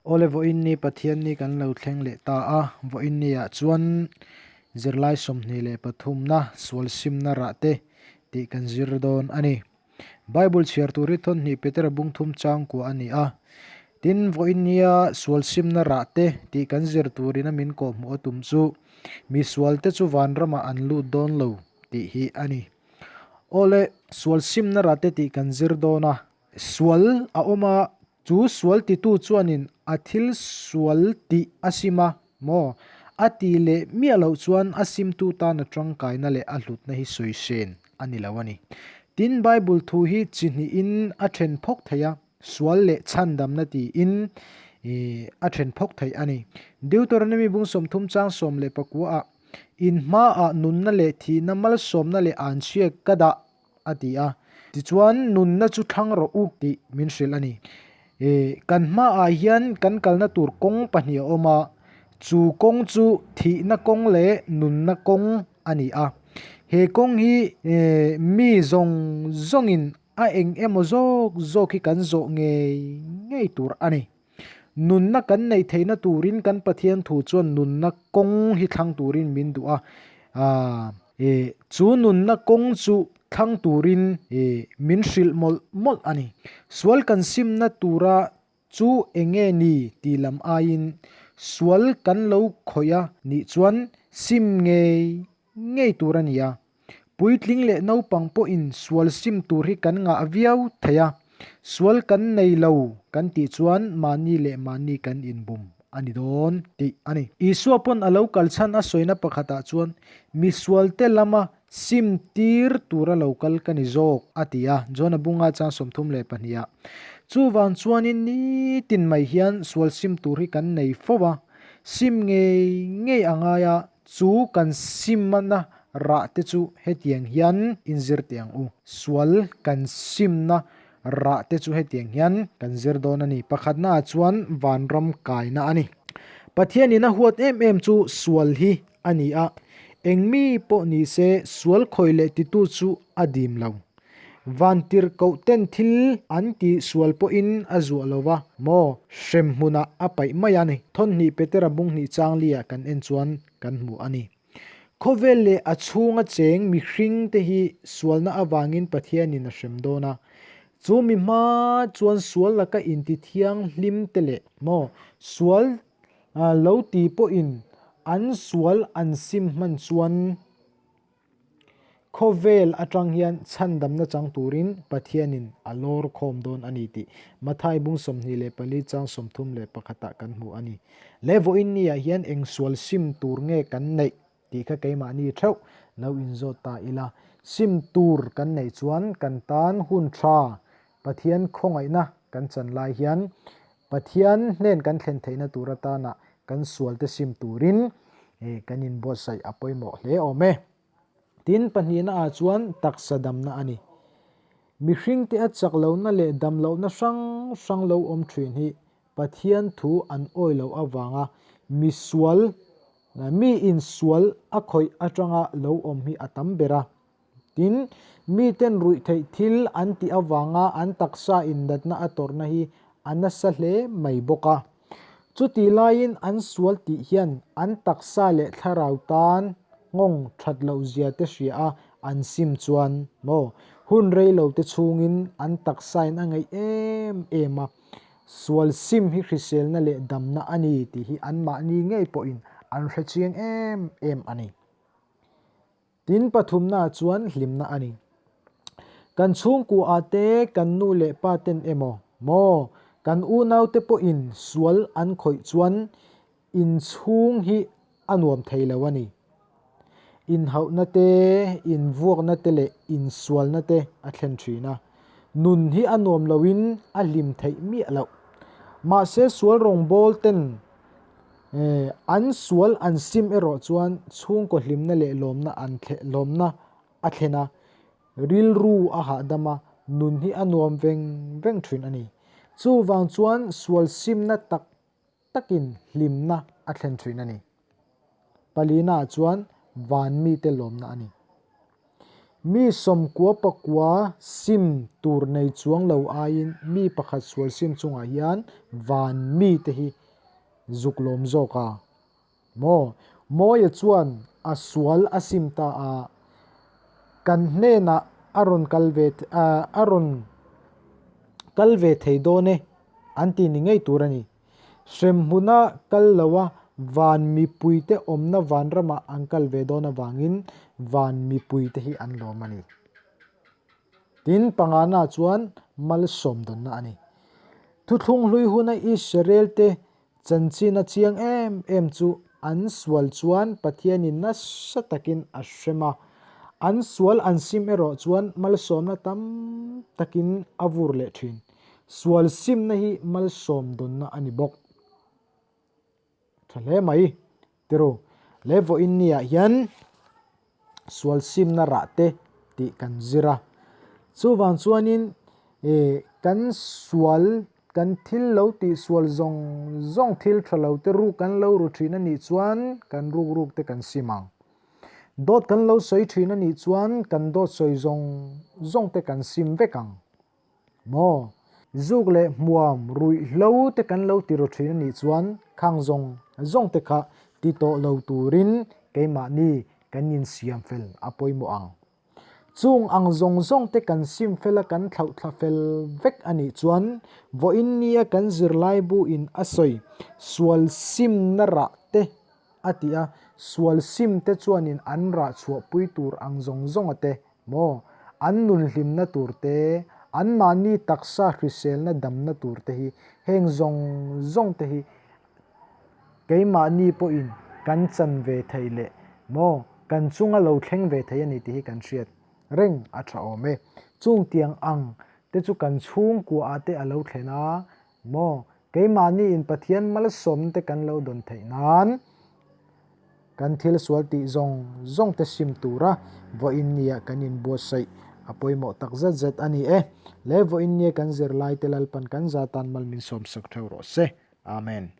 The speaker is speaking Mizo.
Awle vawiinni Pathianni kan lo thleng leh ta a, vawiinni ah chuan zirlai 23 na sual simna rah te tih kan zir dawn a ni. Bible chhiar tur hi thawnhnih Petera bung thum chang kua a ni a. Tin, vawiinnia sual simna rah te tih kan zir turin a min kawhhmuh a tum chu mi sual te chu vanramah an lut dawn lo tih hi a ni. Awle sual simna rah te tih kan zir dawn a, Sual a awm a, chu sual titu chuanin a thil sual tih a sim a maw? A tih leh miah loh chuan a simtu tan a tangkaina leh a hlutna hi sawi hren a ni lo a ni. Tin, Bible thu hi chi hnihin a then phawk thei a, sual leh chhandamna tiin a then phawk thei a ni. Deuteronomy bung 30 chang 19 ah, In hmaah nunna leh thihna malsawmna leh anchhia ka dah a ti a. Tichuan, nunna chu thlang rawh u tih min hrilh a ni. E, kan hmaah hian kan kalna tur kawng pahnih a awm a, chu kawng chu thihna kawng leh nunna kawng a ni a. He kawng hi e, mi zawng zawngin a eng emaw zawk zawk hi kan zawh ngei ngei tur a ni. Nunna kan neih theihna turin kan Pathian thu chuan nunna kawng hi thlang turin min duh a, aaa e chu nunna kawng chu thlang turin e min hrilh mawlh mawlh a ni. Sual kan simna tura chu eng nge ni tih lam aiin sual kan lo khawih a nih chuan sim ngei ngei tur a ni a. Puitling leh naupang pawhin sual sim tur hi kan ngah viau thei a, sual kan nei lo kan tih chuan mahni leh mahni kan inbum a ni dawn tih a ni. Isua pawn a lo kal chhan a sawina pakhatah chuan mi sualte lama sim tir tura lo kal ka ni zawk a ti a, John-a bunga chang 32 ah. Chuvang chuanin nitin mai hian sual sim tur hi kan nei fo a, sim ngei ngei a ngai a, Chu kan simna rah te chu hetiang hian in zir teh ang u. Sual kan simna rah te chu hetiang hian kan zir dawn a ni. Pakhatna ah chuan vanram kaina a ni. Pathianin a huat em em chu sual hi a ni a, eng mi pawh ni se sual khawi leh titu chu a dim lo. Vantirhkoh ten thil an tih sual pawhin a zuah lo va maw? Hrem hmunah a paih mai a ni. Thawnhnih Petera bung hnih chang liah kan en chuan kan hmu a ni. Khawvel leh a chhunga cheng mihring te hi sualna avangin Pathianin a hrem dawn a. Chu mi hma chuan sual laka inti thianghlim te leh maw sual lo ti pawhin an sual an sim hman chuan Khawvel atang hian chhandamna chang turin Pathianin a lawr khawm dawn a ni tih Mathai bung 24 chang 31 ah kan hmu a ni. Le vawiin ni ah hian eng sual sim tur nge kan neih tih kha keimahni theuh lo inzawt ta ila. Sim tur kan neih chuan kan tan hun tha Pathian khawngaihna kan chan lai hian Pathian hnen kan thlen theihna tur atana kan sualte sim turin kan inbuatsaih a pawimawh hle awm e. Tin, pahnihna ah chuan taksa damna a ni. Mihringte a chak lohna leh dam lohna hrang hrang lo awm thin hi Pathian thu an awi loh avanga misual, mi insual a khawih atanga lo awm hi a tam ber a. Tin, miten ruihtheih thil an tih avanga an taksa innatna a tawrhna hi a nasa hle mai bawk a. Chutih laiin an sual tih hian an taksa leh thlarau tan nghawng that loh zia te hria a an sim chuan maw hun rei lo te chhungin an taksain a ngaih em em a, sual sim hi hriselna leh damna a ni tih hi anmahni ngei pawhin an hre chiang em em a ni. Tin pathumna chuan hlimna a ni. Kan chhungkua ah te kan nu leh pa ten emaw maw kan unau te pawhin sual an khawih chuan inchhung hi a nuam thei lo a ni. Inhauhna te, invuakna te leh insualna te a thlen thin a. Nun hi a nuam loin a hlim theih miah loh. Mahse sual rawngbawl ten An sual an sim erawh chuan chhungkaw hlimna leh lawmna an lawmna a thlen a, rilru a hahdam a, nun hi a nuam veng veng thin a ni. Chuvang chuan sual simna tak takin hlimna a thlen thin a ni. Palina chuan van mite lawmna a ni. Mi 90 pakua sim tur nei chuang lo aiin mi pakhat sual sim chungah hian van mite hi zuk lawm zawk a. Maw? Mawia chuan a sual a sim ta a, kan hnenah a rawn kal ve a rawn kal ve thei dawn e an ti ni ngei tur a ni. Hremhmuna kal lo a van mipuite awmna vanramah an kal ve dawn avangin van mipuite hi an lawm a ni. Tin, pangana chuan malsawm dawnna a ni. Thuthlung hlui huna Israelte Chanchin a chiang em em chu an sual chuan Pathianin nasa takin a hrem a, an sual an sim erawh chuan malsawmna tam takin a vur leh thin. Sual simna hi malsawm dawnna a ni bawk. Tha hle mai tiru. Le vawiin niah hian sual simna rah te tih kan zir a. Chuvang chuanin ih kan sual kan thil lo tih sual zawng zawng thil tha lo te ruk kan lo ru thin a nih chuan kan ruk ruk te kan sim ang. Dawt kan lo sawi thin a nih chuan kan dawt sawi zawng zawng te kan sim vek ang. Maw? Zuk leh hmuam ruihhlo te kan lo ti ru thin a nih chuan khang zawng zawng te kha ti tawh lo turin keimahni kan insiam fel a pawimawh ang. Chung ang zawng zawng te kan sim fel a kan thlauh thla fel vek a nih chuan vawiin nia kan zirlaibu in a sawi sual simna rah te a ti a, sual sim te chuanin an rah chhuahpui tur ang zawng zawng a te Maw? An nun hlimna tur te, anmahni taksa hriselna damna tur te hi heng zawng zawng te hi keimahni pawhin kan chan ve thei leh maw kan chunga lo thleng ve thei a ni tih hi kan hriat reng a tha awm e. Chung tiang ang te chu kan chhungkua ah te a lo thlen a maw keimahni in Pathian malsawmna te kan lo dawn theih nan Kan thil sual tih zawng zawng te sim tura vawiin nia kan inbuatsaih a pawimawh tak zet zet a ni e. Le vawiin nia kan zirlaite Lalpan kan za tan mal min sawmsak theuh rawh se. Amen.